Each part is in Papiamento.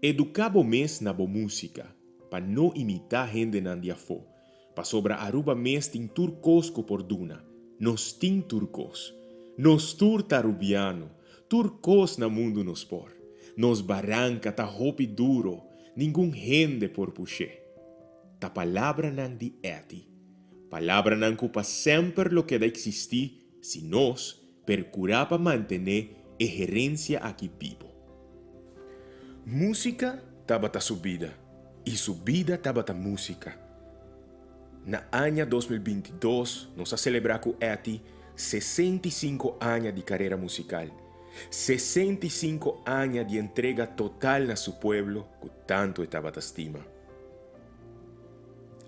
Eduká bo mes na bo músika, pa no imitá hendenan di afó, pasobra Aruba mes tin tur kos ku por duna. Nos tin tur kos. Nos tur ta Arubiano, tur kos na mundu nos por. Nos baranka ta hopi duro, ningun hende por push'é. Ta palabranan di Etty. Palabranan ku pa semper lo keda eksistí si nos perkurá pa mantené e herensia aki bibo. Músika tabata su bida i su bida tabata músika. Na aña 2022 nos a selebrá ku Etty 65 aña di karera musikal, 65 aña di entrega total na su pueblo ku tantu e tabata stima.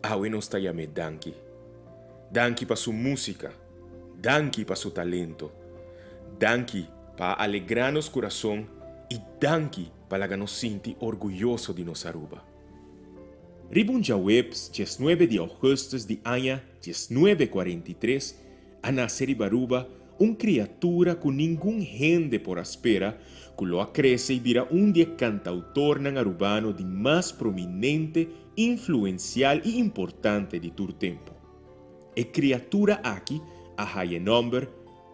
Awe nos ta yam'é danki. Danki pa su músika. Danki pa su talento. Danki pa a alegrá nos kurason i danki pa laga nos sinti orguyoso di nos Aruba. Riba un djaweps diesnuebe di ougùstùs di aña 1943 a nase riba Aruba un kriatura ku ningun hende por a spera ku lo a krese i bira un di e kantautornan arubano di mas prominente, influensial i importante di tur tempu. E kriatura aki a haya e nòmber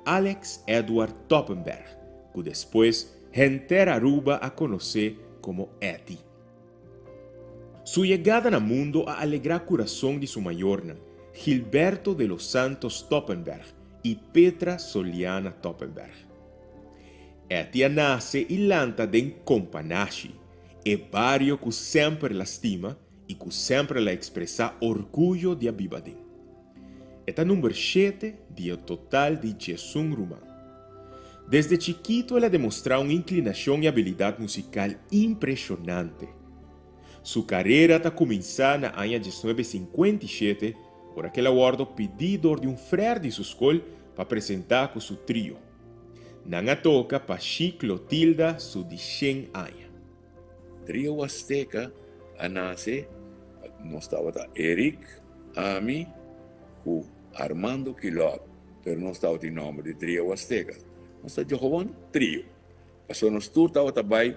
Alex Edward Toppenberg, ku despues henter Aruba a konosé komo Etty. Su yegada na mundo a alegrá kurason di su mayornan, Gilberto de los Santos Toppenberg i Petra Soliana Toppenberg. Etty a nase i lanta den Companashi, e bario ku semper el a stima i ku semper el a ekspresá orguyo di a biba den. E ta number shete di e total di diesun ruman. Desde chikitu el a demostrá un inklinashon i abilidat musikal impreshonante. Su karera ta kuminsá na aña 1957 ora ku el a wòrdu pidí dor di un frèr di su skol pa presentá ku su trio. Nan a toka pa Shi Clotilda su di shen aña. Trio Huasteca a nace, nos tabata Eric, ami cu Armando Quilot, pero nos tabatin nomber di Trio Huasteca. Nos ta gewoon trio. Pasobra nos tur tabata bay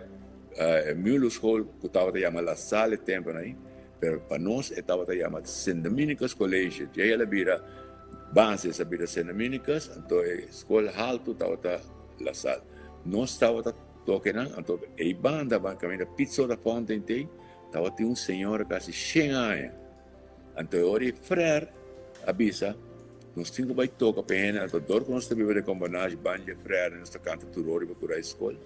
e Mulerschool cu tabata yama La Salle e temponan ey, pero pa nos e tabata yama Sint Dominicus College. Djey el a bira basis, a bira Sint Dominicus, anto e school halto tabata La Salle. Nos tabata Tokenan, anto ei banda ban kaminda Piet Soda Fountain tei, tabatin un señora kasi shen aña. Anto e ora e frèr a bisa, nos tin ku bai toka pa e hende, anto dor ku nos ta biba den Kombonashi, ban dje frèr nos ta kanta tur ora riba kura e skol.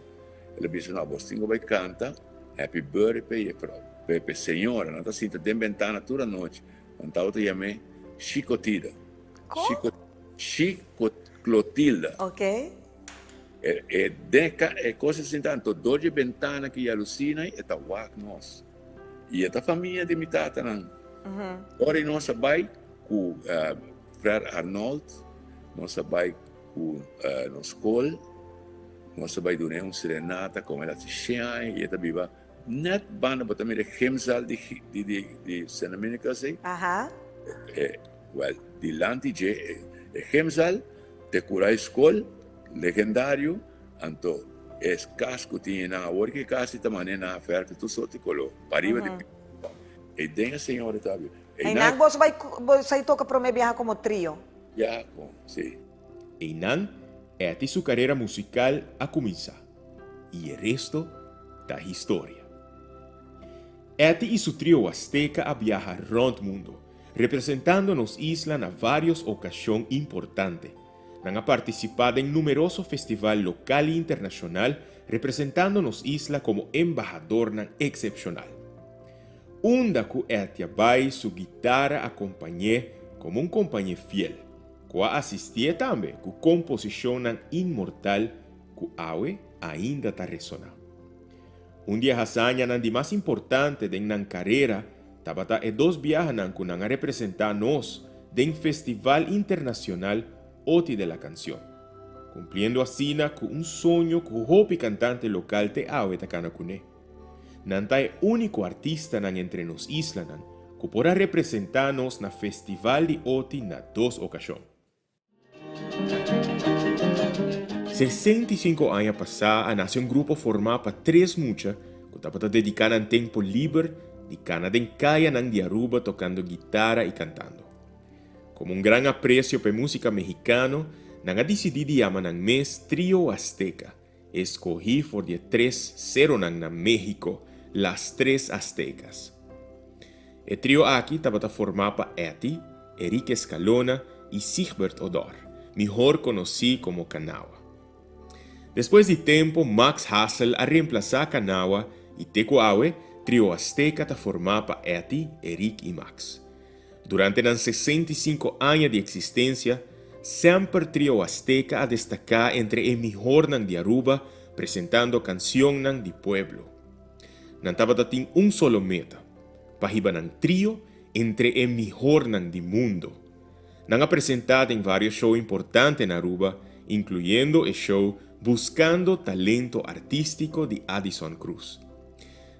El a bisa, no, bos tin ku bai kanta happy birthday pa e jefrou, pa e señora. Nan ta sinta den bentana tur anochi. Nan tabata yam'é Shikotida. Kon? Shikoclotilda. Oké. E deka e kos a sinta anto dor dje bentana ki yalusina e ta wak nos. I e ta famia di mi tatanan. Ora i nos a bai ku Frère Arnold, nos a bai ku nos skol, nos a bai dun'é un serenata komo el a hasi shen aña i e ta biba nèt banda bo ta mira e gymzaal di di Sint Dominicus ei. Wèl dilanti dje e gymzaal te kura e skol. Legendario, anto e kas ku tin einan awor ki kasi ta mane nan a ferf tur sorti koló pariba di ei den e señora ta biba. Einan boso bai boso a toka prome biaha komo trio? Ya kon si. Einan Etty su karera musikal a kuminsá i e resto ta historia. Etty i su trio Huasteca a biaha rònt mundo, representando nos isla na vários okashon importante. Nan a partisipá den numeroso festival lokal i internashonal representando nos isla komo embahadornan eksepshonal. Unda ku Etty a bai su guitara a kompañ'é komo un kompañé fiel, ku a asistié tambe ku komposishonnan inmortal ku awe ainda ta resoná. Un di e hazañanan di mas importante den nan karera tabata e dos biahanan ku nan a representá nos den Festival Internacional Oti de la Canción, cumpliendo asina cu un soño cu hopi cantante local te awe ta cana cune. Nan ta e unico artistanan entre nos islanan cu por a representa nos na Festival di Oti na dos ocasion. 65 aña pasá a nase un grupo formá pa tres mucha ku tabata dediká nan tempu liber di kana den kayanan di Aruba tokando guitara i kantando. Komo un gran apresio pa e músika mehikano, nan a disidí di yama nan mes Trio Azteca, eskohí for di e tres seronan na México, Las Tres Aztecas. E trio aki tabata formá pa Etty, Eric Escalona i Sigbert Odor, mihor konosí komo Kanawa. Despues di tempu Max Hassel a reemplasá Kanawa i te ku awe Trio Azteca ta formá pa Etty, Eric i Max. Durante nan 65 aña di eksistensia, semper Trio Azteca a destaká entre e mihornan di Aruba presentando kansionnan di pueblo. Nan tabata tin un solo meta, pa hiba nan trio entre e mihornan di mundo. Nan a presentá den vários show importante na Aruba, inkluyendo e show Buscando Talento Artístico di Addison Cruz.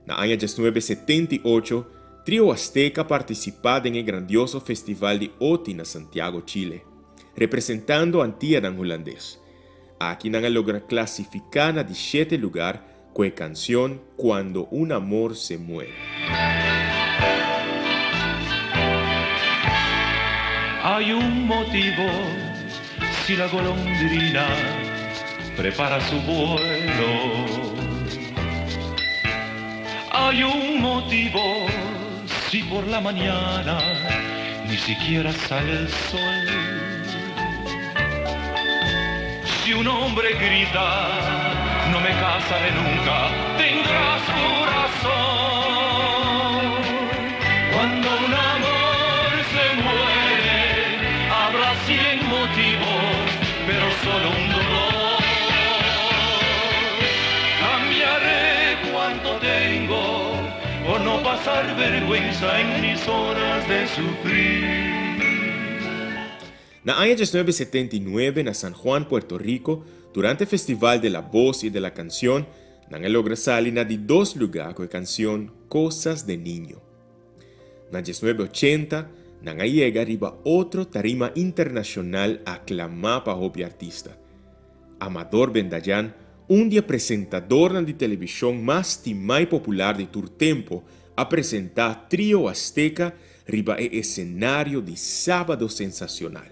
Na aña 1978, Trio Azteca a partisipá den e grandioso Festival di Oti na Santiago, Chile, representando Antianan Hulandes. Aki nan a logra klasifiká na di shete lugar ku e kansion Cuando un amor se muere. Hay un motivo si la golondrina prepara su vuelo. Hay un motivo si por la mañana ni siquiera sale el sol. Si un hombre grita, no me casaré nunca, tendrá su razón. Cuando un amor se muere, habrá cien motivos, pero solo un dolor. Cambiaré cuanto tengo por no pasar vergüenza en mis horas de sufrir. Na aña 1979 na San Juan, Puerto Rico, durante Festival de la Voz y de la Canción, nan a logra sali na di dos lugá ku e kansion Cosas de Niño. Na 1980, nan a yega riba otro tarima internashonal aklamá pa hopi artista. Amador Bendayan, un di e presentadornan di televishon mas stimá i popular di tur tempu, a presentá Trio Azteca riba e esenario di Sábado Sensacional.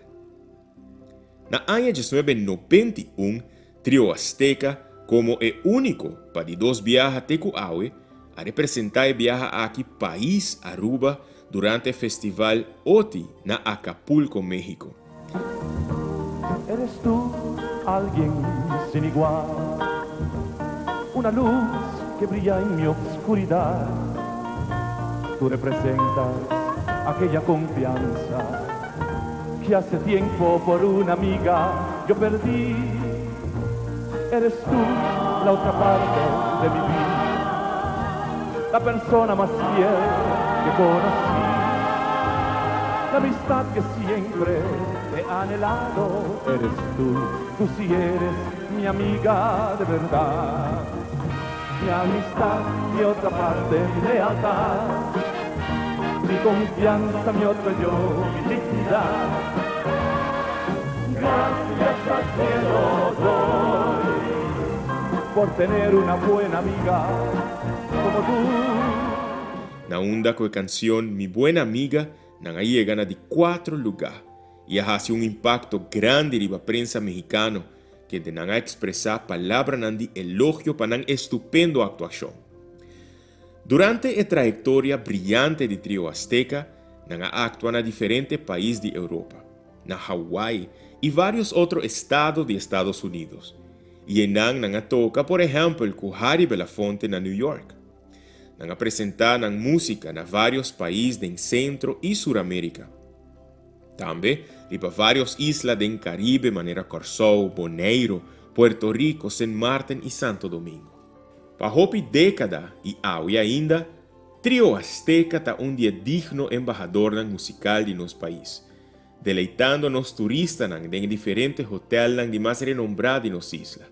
Na aña 1991, Trio Azteca, komo e úniko pa di dos biaha te ku awe, a representá e biaha aki pais Aruba durante e festival Oti na Acapulco, México. Eres tú alguien sin igual, una luz que brilla en mi oscuridad. Tú representas aquella confianza que hace tiempo por una amiga yo perdí. Eres tú la otra parte de mi vida, la persona más fiel que conocí, la amistad que siempre he anhelado. Eres tú, tú sí eres mi amiga de verdad, mi amistad, mi otra parte, mi lealtad, mi confianza, mi otro yo, mi dignidad. Gracias al cielo doy por tener una buena amiga como tú. Na unda ku e kansion Mi Buena Amiga nan a yega na di kuatro lugá i a hasi un impakto grandi riba prensa mehikano kende nan a ekspresá palabranan di elogio pa nan estupendo aktuashon. Durante e trayektoria briyante di Trio Azteca, nan a aktua na diferente pais di Europa, na Hawaii i vários otro estado di Estados Unidos. I einan nan a toka por ehèmpel ku Harry Belafonte na New York. Nan a presentá nan músika na vários pais den Sentro i Suramérika. Tambe riba vários isla den Karibe manera Kòrsou, Boneiru, Puerto Rico, Sint Maarten i Santo Domingo. Pa hopi dékada i awe ainda, Trio Azteca ta un di e digno embahadornan musikal di nos pais, deleitando nos turistanan den e diferente hotelnan di mas renombrá di nos isla,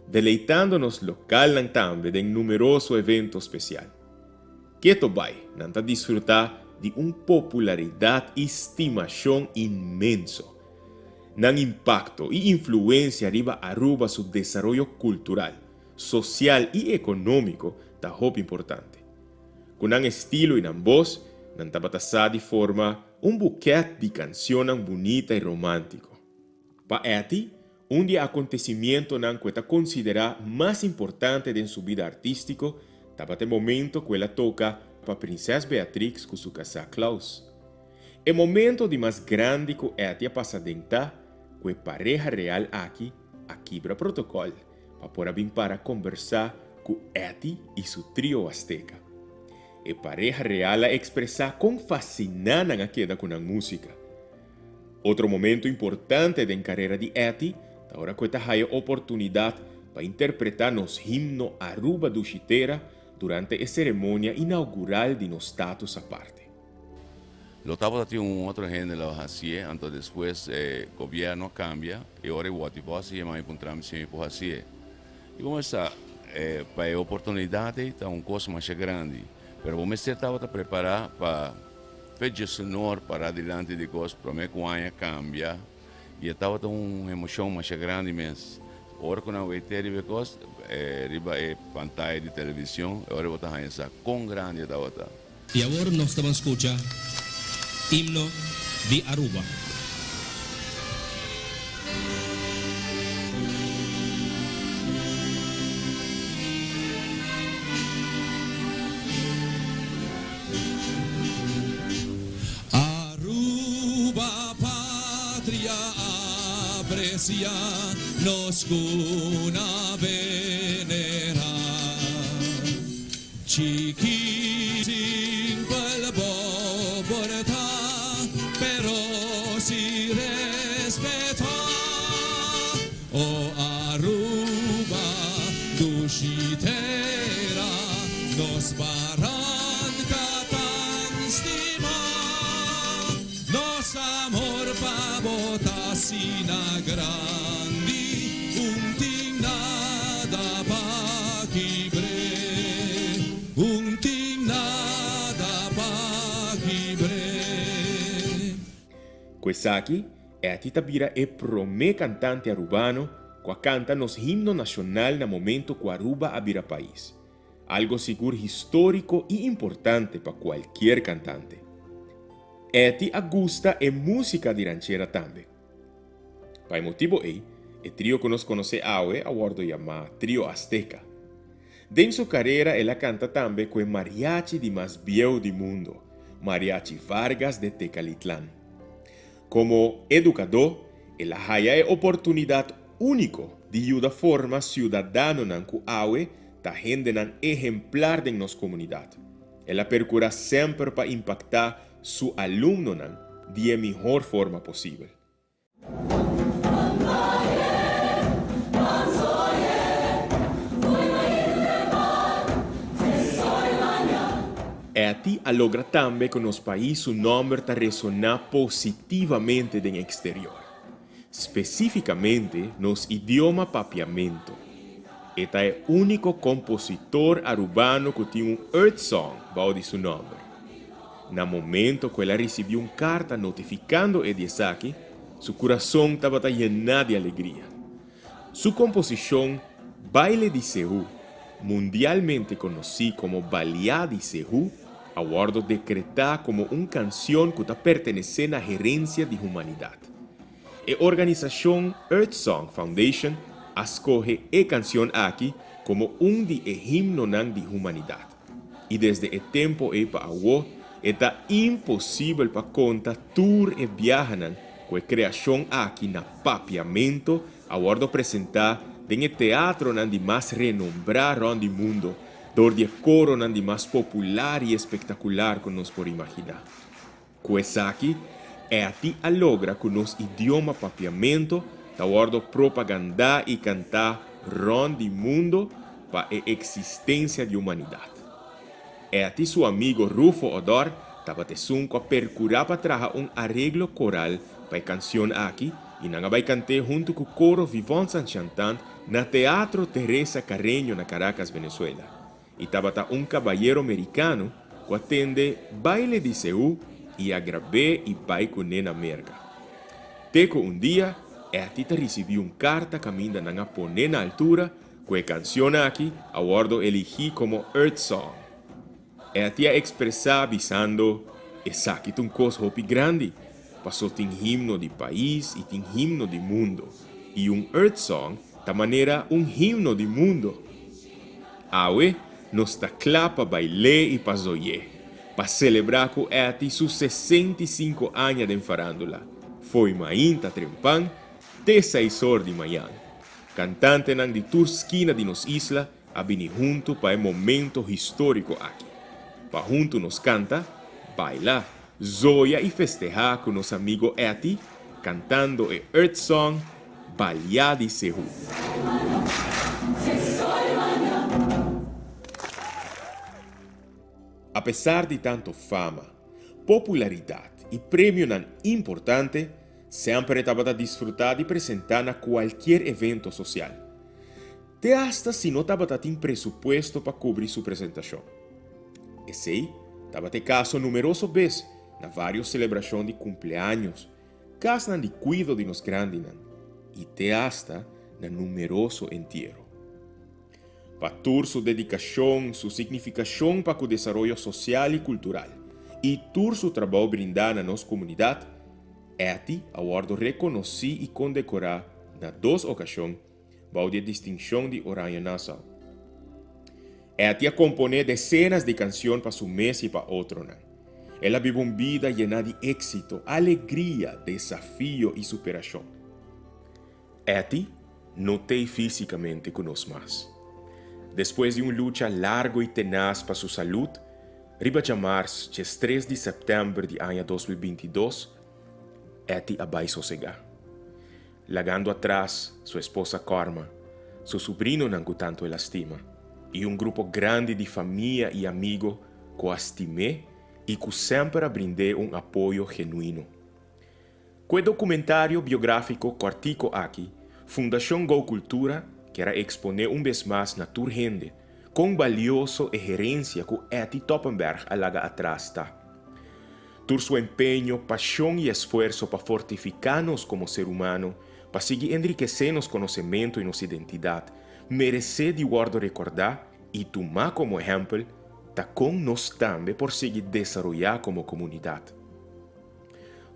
deleitando nos lokalnan tambe den numeroso evento spesial. Keto bai, nan ta disfrutá di un popularidat i stimashon inmenso. Nan impacto y influencia riba Aruba su desaroyo cultural, social y economico ta hopi importante. Cu nan estilo y nan bos, nan tabata sa di forma un buket di cancionnan bunita y romantico. Pa Etty, un di e acontecimientonan cu e ta considera mas importante den su bida artistico tabata e momento cu el a toca pa Prinses Beatrix cu su casá Klaus. E momento di mas grandi cu Etty a pasa den ta cu e pareha real aki a kibra protocol pa por a bin para combersa cu Etty y su trio Azteca. E pareha real a expresa con fasciná nan a keda cu nan musica. Otro momento importante den carera di Etty ta ora cu e ta haya oportunidad pa interpreta nos himno Aruba Dushi Tera durante e ceremonia inaugural di nos status aparte. Lo tabata tin un otro hende lo hacié, anto despues e gobierno a cambia y ora e wòrdu vòs e yama mi puntra mi si mi por hacié. Y bo mester sa, pa e oportunidad ei ta un cos masha grandi, pero bo mester tabata prepara pa fecha sonor para dilanti di cos prome cu aña cambia y e tabata un emocion masha grandi mes. Ora cu nan wete riba e cos, riba e pantaya di television, e ora bo ta haña sa con grandi e tabata. Y awor nos ta ban scucha Himno di Aruba. Aruba patria aprecia nos cuna venera. Chiki simpel bo por ta, pero si respeta. O Aruba, dushi tera, nos baranca tan stima. Nos amor pa bo ta asina grandi, un tin nada pa kibr'é, un tin nada pa kibr'é. Ku esaki, Etty ta bira e promé kantante arubano ku a kanta nos himno nashonal na momento ku Aruba a bira pais. Algo sigur histórico i importante pa kualkier kantante. Etty a gusta e músika di ranchera tambe. Pa e motibo ei, e trio ku nos konosé awe a wòrdu yamá Trio Azteca. Den su karera el a kanta tambe ku e mariachi di mas bieu di mundo, Mariachi Vargas de Tecalitlán. Komo edukadó, el a haya e oportunidat úniko di yuda forma siudadanonan ku awe ta hendenan ehemplar den nos komunidat. El a perkurá semper pa impaktá su alumnonan di e mihor forma posibel. Etty a logra tambe ku nos pais su nòmber ta resoná positivamente den eksterior. Spesífikamente nos idioma papiamento. E ta e úniko kompositor arubano ku tin un Earth Song bou di su nòmber. Na momento ku el a risibí un karta notifikando e di esaki, su kurason tabata yená di alegria. Su komposishon Baile di Seú, mundialmente konosí komo Baliá di Seú, a wòrdu dekretá komo un kansion ku ta pertenesé na herensia di humanidat. E organisashon Earth Song Foundation a skohe e kansion aki komo un di e himnonan di humanidat. I desde e tempu ei pa awó e ta imposibel pa konta tur e biahanan ku e kreashon aki na papiamento a wòrdu presentá den e teatronan di mas renombrá rònt di mundo dor di e koronan di mas popular i espektakular ku nos por imaginá. Ku esaki, Etty a logra ku nos idioma papiamento ta wòrdu propagandá i kantá rònt di mundo pa e eksistensia di humanidat. Etty su amigo Rufo Odor tabata esun ku a perkurá pa traha un areglo koral pa e kansion aki i nan a bai kant'é huntu ku Koro Vivant San Chantant na Teatro Teresa Carreño na Caracas, Venezuela. I tabata un kabayero merikano ku a tende baile di Seú i a grab'é i bai kuné na Merka. Te ku un dia Etty ta risibí un karta kaminda nan a pon'é na altura ku e kansion aki a wòrdu eligí komo Earth Song. Etty a ekspresá bisando, Esaki ta un kos hopi grandi, paso tin himno di pais i tin himno di mundo, i un Earth Song ta manera un himno di mundo. Awe nos ta kla pa bail'é i pa zoy'é, pa selebrá ku Etty su 65 aña den farándula, fo'i mainta trempan te seis or di mañan. Kantantenan di tur skina di nos isla a bini huntu pa e momento históriko aki. Pa huntu nos kanta, baila, zoya i festehá ku nos amigo Etty kantando e Earth Song Baliá di Sehu. Apesar di tanto fama, popularidat i premionan importante, semper e tabata disfrutá di presentá na kualkier evento sosial. Te asta si no tabata tin presupuesto pa kubri su presentashon. Esei tabata e kaso numeroso bes na vários selebrashon di kumpleaños, kasnan di kuido di nos grandinan i te asta na numeroso entiero. Pa tur su dedikashon, su signifikashon pa ku desaroyo sosial i kultural i tur su trabou brindá na nos komunidat, Etty a wòrdu rekonosí i kondekorá na dos okashon bou di e distinshon di Oranje Nassau. Etty a komponé desenas di kansion pa su mes i pa otronan. El a biba un bida yená di éksito, alegria, desafio i superashon. Etty no t'ei físikamente ku nos mas. Despues di un lucha largu i tenas pa su salud, riba djamars 13 di sèptèmber di aña 2022, Etty a bai sosegá. Lagando atras su esposa Corma, su subrinonan ku tantu el a stima, i un grupo grandi di famia i amigo ku a stim'é i ku semper a brind'é un apoyo genuino. Ku e dokumentario biográfiko kòrtiko aki, Fundashon Go Cultura kier a eksponé un bes mas na tur hende kon balioso e herensia ku Etty Toppenberg a laga atras ta. Tur su empeño, pashon i esfuerso pa fortifiká nos komo ser humano, pa sigui enrikesé nos konosementu i nos identidat, meresé di wòrdu rekordá i tumá komo ehèmpel, ta kon nos tambe por sigui desaroyá komo komunidat.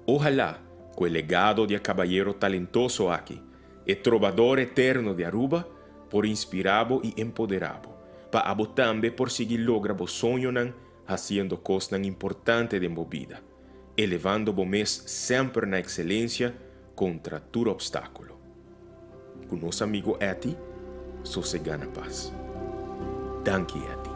Ohalá ku e legado di e kabayero talentoso aki, e trobador eterno di Aruba, por inspirá bo i empoderá bo, pa abo tambe por sigui logra bo soñonan hasiendo kosnan importante den bo bida, elevando bo mes semper na ekselensia kontra tur opstákulo. Ku nos amigo Etty sosegá na pas. Danki Etty.